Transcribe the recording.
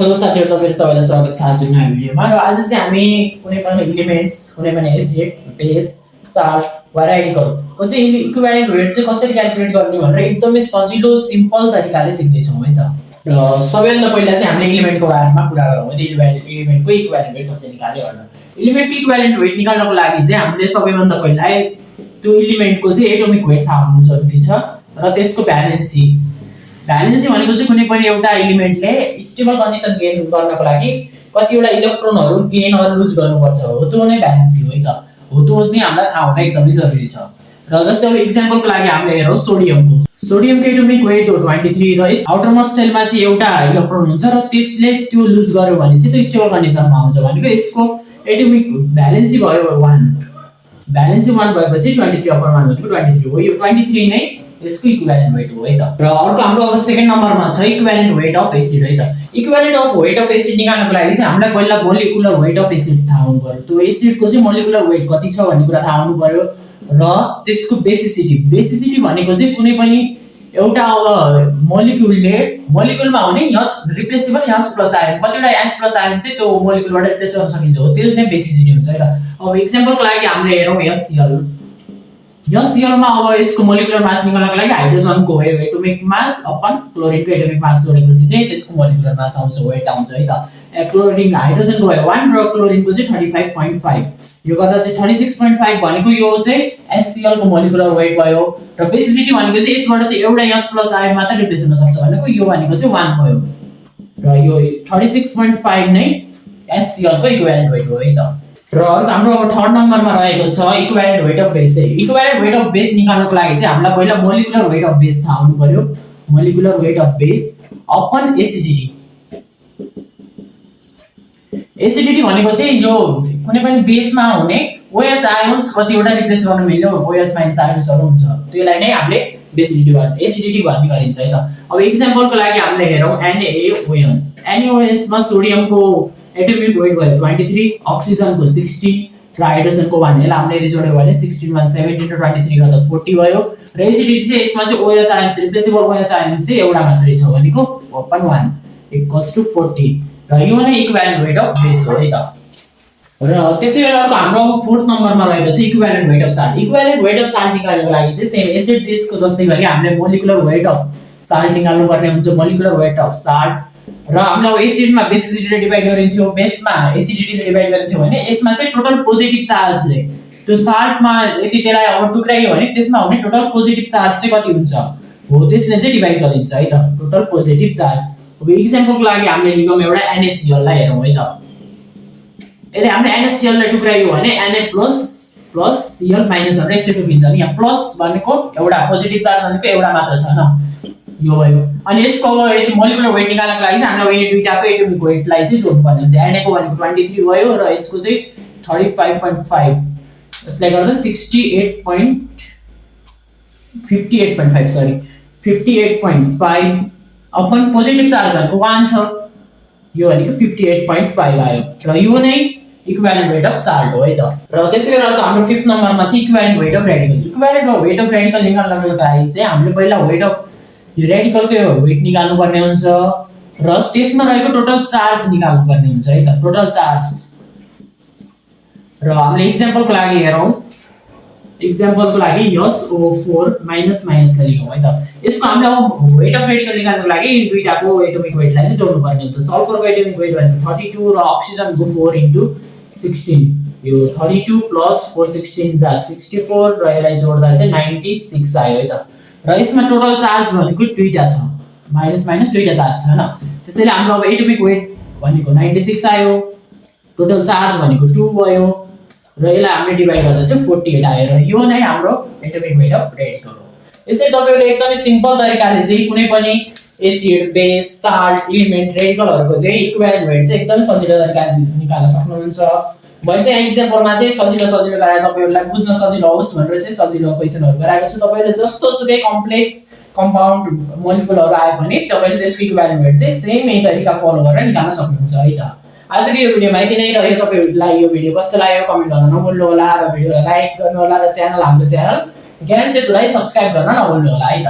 Hello साथीहरु, तपाईहरु सबैलाई स्वागत छ आज नयाँ भिडियोमा। र आज चाहिँ हामी कुनै पनि एलिमेन्ट्स, कुनै पनि एसिड, बेस, साल्ट वा रेडिकलको चाहिँ इक्विभ्यालेन्ट वेट चाहिँ कसरी क्याल्कुलेट गर्ने भनेर एकदमै सजिलो सिम्पल तरिकाले सिक्दै छौं है त। र सबैभन्दा पहिला चाहिँ हामीले एलिमेन्टको बारेमा कुरा गरौँ। एलिमेन्टको इक्विभ्यालेन्ट वेट कसरी निकाल्ने भनेर। एलिमेन्टको इक्विभ्यालेन्ट वेट निकाल्नको लागि चाहिँ हामीले सबैभन्दा पहिला त्यो एलिमेन्टको चाहिँ एटोमिक वेट थाहा हुनु जरुरी छ र त्यसको भ्यालेन्सी भनेको चाहिँ कुनै पनि एउटा एलिमेन्टले स्टेबल कन्डिसन गेन गर्नको लागि कतिवटा इलेक्ट्रोनहरु गेन अर लुज गर्नुपर्छ हो त्यो नै भ्यालेन्सी हो है त। हो त्यो नै हामीलाई थाहा हुन एकदमै जरुरी छ। र जस्तै अब एक्जाम्पलको लागि हामीले हेरौँ सोडियमको एटोमिक वेट हो 23 र आउटर मोस्ट सेलमा चाहिँ एउटा इलेक्ट्रोन हुन्छ र त्यसले त्यो लुज गर्यो भने चाहिँ त्यो स्टेबल कन्डिसनमा आउँछ भनेको यसको एटोमिक भ्यालेन्सी भयो 1। भ्यालेन्सी 1 भएपछि 23/1 भनेको 23 हो। यो 23 नै यसको इक्विभ्यालेन्ट वेट हो है त। र अर्को हाम्रो अब सेकेन्ड नम्बरमा छ इक्विभ्यालेन्ट वेट अफ एसिड है त। Equivalent of weight of acid निकाल्नको लागि चाहिँ हामीलाई पहिला मोलिकुलर वेट अफ एसिड थाहा हुनु पर्यो। त्यो एसिडको चाहिँ मोलिकुलर वेट कति छ भन्ने कुरा थाहा हुनु पर्यो र त्यसको बेसिसिटी भनेको चाहिँ कुनै पनि एउटा अब मोलिकुलमा हुने रिप्लेसेबल H+ आयन कतिवटा H+ आयन चाहिँ त्यो मोलिकुलबाट रिप्लेस गर्न सकिन्छ हो त्यो नै बेसिसिटी हुन्छ है त। अब एक्जाम्पलको लागि हामीले हेरौँ HCl मा अब यसको मोलिकुलर मास निकाल्नको लागि हाइड्रोजनको एटोमिक मास अपन क्लोरिनको एटोमिक मास जोडेपछि चाहिँ त्यसको मोलिकुलर मास आउँछ वेट आउँछ है त। क्लोरिन हाइड्रोजनको भयो 1 र क्लोरिनको चाहिँ 35.5 यो गर्दा चाहिँ 36.5 भनेको यो चाहिँ HCl को मोलिकुलर वेट भयो र बेसिसिटी भनेको चाहिँ यसबाट चाहिँ एउटा H+ आयन मात्र रिप्लेस हुन सक्छ भनेको यो भनेको चाहिँ 1 भयो र यो 36.5 नै HCl को इक्विभ्यालेन्ट वेट हो है त। र हाम्रो अब थर्ड नम्बरमा रहेको छ equivalent weight of base. Equivalent weight of base निकाल्नको लागि चाहिँ हामीलाई पहिला मोलिकुलर वेट अफ बेस थाहा हुनु पर्यो। Molecular weight of base upon acidity भनेको चाहिँ यो कुनै पनि बेसमा हुने OH आयोन्स कतिवटा रिप्लेस गर्न मिल्ने OH- आयोन्सहरु हुन्छ त्यसलाई नै हामीले एसिडिटी भन्ने गरिन्छ है त। अब एक्जाम्पलको लागि हामीले हेरौँ NaOH मा सोडियमको एटोमिक वेट भयो 23, अक्सिजनको 16 र हाइड्रोजनको 1 यसलाई हामीले जोड्यो भने 16 1 17 र 23 गर्दा 40 भयो र एसिडिटी चाहिँ यसमा चाहिँ OH ions replaceable OH ions चाहिँ एउटा मात्रै छ भनेको 1 = 40 र यो नै इक्विभ्यालेन्ट वेट अफ बेस हो है त। र त्यसैगरी अर्को हाम्रो फोर्थ नम्बरमा रहेको छ equivalent weight of salt. Equivalent weight of salt निकाल्नको लागि चाहिँ सेम एसिड बेसको जस्तै गरी हामीले मोलिकुलर वेट अफ साल्ट निकाल्नु पर्ने हुन्छ। मोलिकुलर वेट अफ साल्ट र हामीले अब एसिडमा बेसिसिटीले डिवाइड गरिन्थ्यो बेसमा एसिडिटीले डिवाइड गरिन्थ्यो भने यसमा चाहिँ टोटल पोजिटिभ चार्जले त्यो साल्टमा यदि त्यसलाई अब टुक्राइयो भने त्यसमा हुने टोटल पोजिटिभ चार्ज चाहिँ कति हुन्छ हो त्यसले चाहिँ डिवाइड गरिन्छ है त टोटल पोजिटिभ चार्ज। अब एक्जाम्पलको लागि हामीले लिगौँ एउटा NaCl लाई हेरौँ है त। यदि हामीले NaCl लाई टुक्राइयो भने Na++Cl- भनेर यस्तै टुक्रिन्छ नि। यहाँ प्लस भनेको एउटा पोजिटिभ चार्ज भनेको एउटा मात्र छ न यो भयो। अनि यसको यदि मोलिकुलर वेट निकाल्नको लागि चाहिँ हामीले यो दुईटाको एटोमिक वेटलाई चाहिँ जोड्नु पर्ने हुन्छ। Na को भनेको 23 भयो र यसको चाहिँ 35.5 यसले गर्दा 58.5 अपन पोजिटिभ चार्ज भनेको 1 छ यो भनेको 58.5 आयो र यो नै इक्विभ्यालेन्ट वेट अफ साल्ट हो है त। र त्यसैगरी अर्को हाम्रो फिफ्थ नम्बरमा चाहिँ equivalent weight of radical. Equivalent weight of radical निकाल्नको लागि चाहिँ हामीले पहिला वेट अफ यो रेडिकलको वेट निकाल्नु पर्ने हुन्छ र त्यसमा रहेको टोटल चार्ज निकाल्नु पर्ने हुन्छ है त टोटल चार्ज। र हामीले एक्जाम्पलको लागि हेरौँ एक्जाम्पलको लागि SO4 लाई लिगौँ है त। यसको हामीले अब वेट अफ रेडिकल निकाल्नको लागि दुईटाको एटोमिक वेटलाई चाहिँ जोड्नु पर्ने हुन्छ। सल्फरको एटोमिक वेट भनेको 32 र अक्सिजनको 4 * 16 यो 32 + 4 16 जा 64 र यसलाई जोड्दा चाहिँ 96 आयो है त। र यसमा टोटल चार्ज भनेको दुईटा छ माइनस दुईटा चार्ज छ हैन। त्यसैले हाम्रो अब एटोमिक वेट भनेको 96 आयो टोटल चार्ज भनेको 2 भयो र यसलाई हामीले डिवाइड गर्दा चाहिँ 48 आयो र यो नै हाम्रो एटोमिक वेट अफ रेडिकल हो। यसै तपाईहरुले एकदमै सिम्पल तरिकाले चाहिँ कुनै पनि एसिड बेस साल्ट एलिमेन्ट रेडिकलहरुको चाहिँ इक्विभ्यालेन्ट वेट चाहिँ एकदमै सजिलो तरिकाले निकाल्न सक्नुहुन्छ। मैले चाहिँ एक्जाम्पलमा चाहिँ सजिलो गराएर तपाईहरुलाई बुझ्न सजिलो होस् भनेर चाहिँ सजिलो क्वेशनहरु गराएको छु। तपाईहरुले जस्तो सुकै कम्प्लेक्स कम्पाउन्ड मोलिकुलहरु आए पनि तपाईले त्यसको इक्विभ्यालेन्ट वेट चाहिँ सेम यही तरिका फलो गरेर निकाल्न सक्नुहुन्छ है त। आजको यो भिडियोमा यति नै रह्यो। तपाईहरुलाई यो भिडियो कस्तो लाग्यो कमेन्ट गर्न नभुल्नु होला र भिडियोलाई लाइक गर्नु होला र हाम्रो च्यानल ज्ञान सेतुलाई सब्स्क्राइब गर्न नभुल्नु होला है त।